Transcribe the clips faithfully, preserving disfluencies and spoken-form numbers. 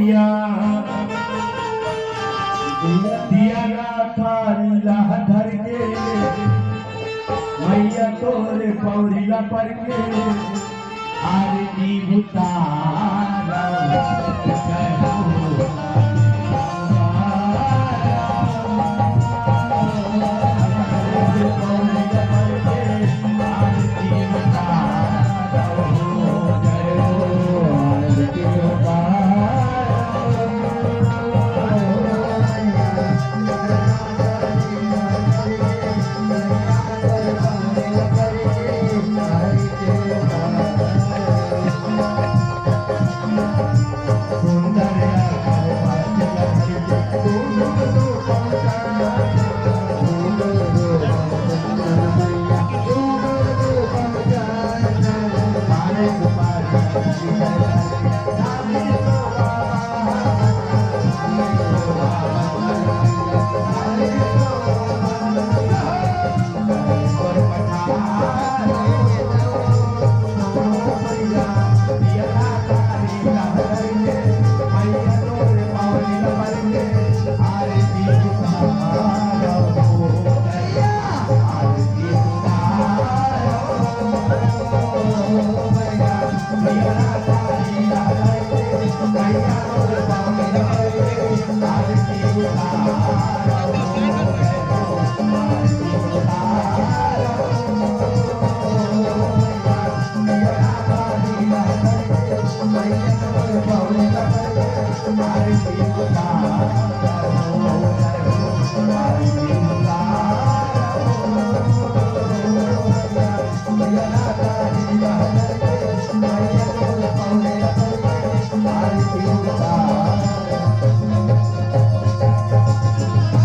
दिया ना थारी ला धर के, मैया तोरे पौरी ला पर के, आरती उतारा।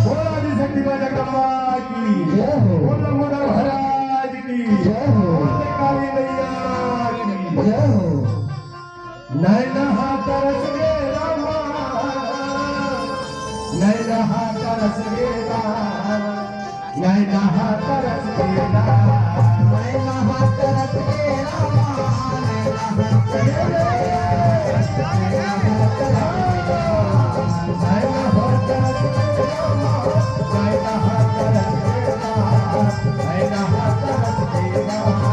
बोल आदिशक्ति माँ जगदम्बा की। जय हो। बोल लंबोदर महाराज की। जय हो। बोल काली मैया की। जय हो। नैना हा तरस गे रामा, नैना हा तरस गे रामा, नैना हा तरस गे रामा, नैना हा तरस गे रामा, नैना हा तरस गे रामा, नैना हा तरस गे रामा, नैना हा तरस गे रामा, नैना हा तरस गे रामा, नैना हा तरस गे रामा, नैना हा तरस गे रामा, नैना हा तरस गे रामा,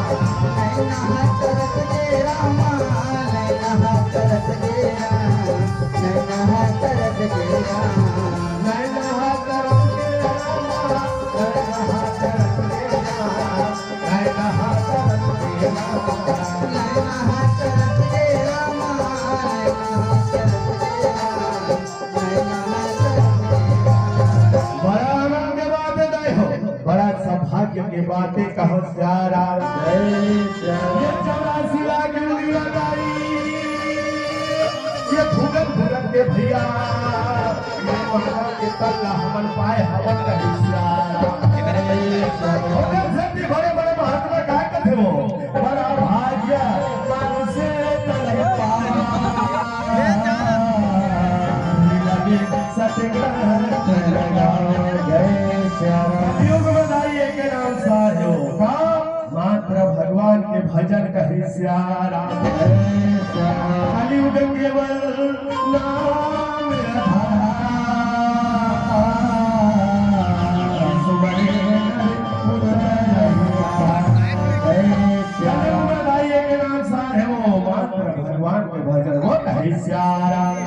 नैना हा तरस गे रामा, नैना हा तरस गे रामा, नैना हा तरस गे रामा, नैना हा तरस गे रामा, नैना हा तरस गे रामा, नैना हा तरस गे रामा। बड़ा आनंद के बात है दाई हो, बड़ा सौभाग्य के बात है, कहो सिया राम। जय सिया राम। ये चौरासी लाख उड़ी लगाई, ये भुगत भुगत के भैया, ये माता के तल्ला हमन पाए हवन कही सिया राम। जय सिया राम। ओकर सेती बड़े बड़े महात्मा का कथे वो, बड़ा भाग्य मानुष तन पाया। सतगुण लगाओ, जय श्याम। कलयुग में दाई एक नाम साहेब का, मात्र भगवान के भजन कहे सिया राम। जय श्याम। कलयुग केवल नाम आधार, सुमरे नर मुनि जय श्याम। कलयुग में दाई एक नाम साहेब वो, मात्र भगवान के भजन वो कहे सिया राम।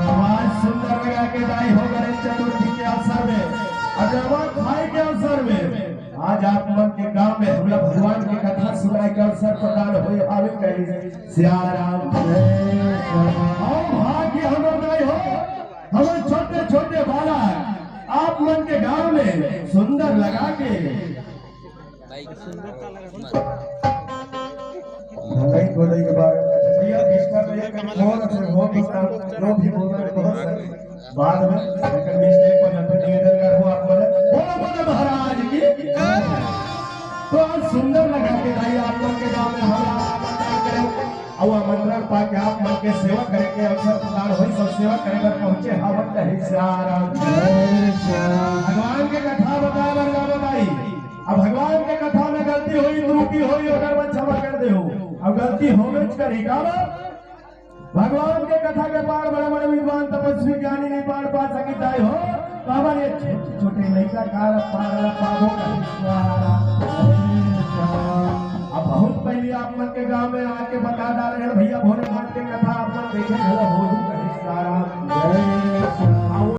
आवाज सुंदर लगा के दाई हो गणेश चतुर्थी के अवसर में, अजवा खाए के अवसर में, आज आप मन के गांव में हमला भगवान के कथा सुनाए के अवसर प्रदान होए हावे कहे सिया राम। और भाग्य हमर दाई हो, हमर छोटे छोटे बालक आप मन के गांव में सुंदर लगा के भाई को नहीं के बारे में भैया disturb ये कहीं हो ना से हो तो जो भी बोल रहे बहुत सारे बाद में लेकिन mistake हो जाते, निवेदन करबो आप मन बोलो बोलो महाराज की। तो आज सुंदर लगा के दाई आप मन के गांव में हमला आमंत्रण करे, और आमंत्रण पा के आप मन के सेवा करे के अवसर प्रदान होई, सब सेवा करे बर पहुंचे हवन कहे सिया राम। भगवान के कथा बताए बर गा बताई। अब भगवान के कथा में गलती होई, त्रुटि होई, ओकर बर क्षमा कर देहू। अब गलती होबेच करही, काबर? भगवान के कथा के पार बड़े बड़े विद्वान तपस्वी ज्ञानी नहीं पार पा सकिस दाई हो। काबर ये छोटे छोटे लइका का पार ला पाबो कहिस। अब बहुत पहले आप मन के गांव में आके बता डारे हन भैया, भोलेनाथ के कथा आप मन देखे घलो होहू कहिस।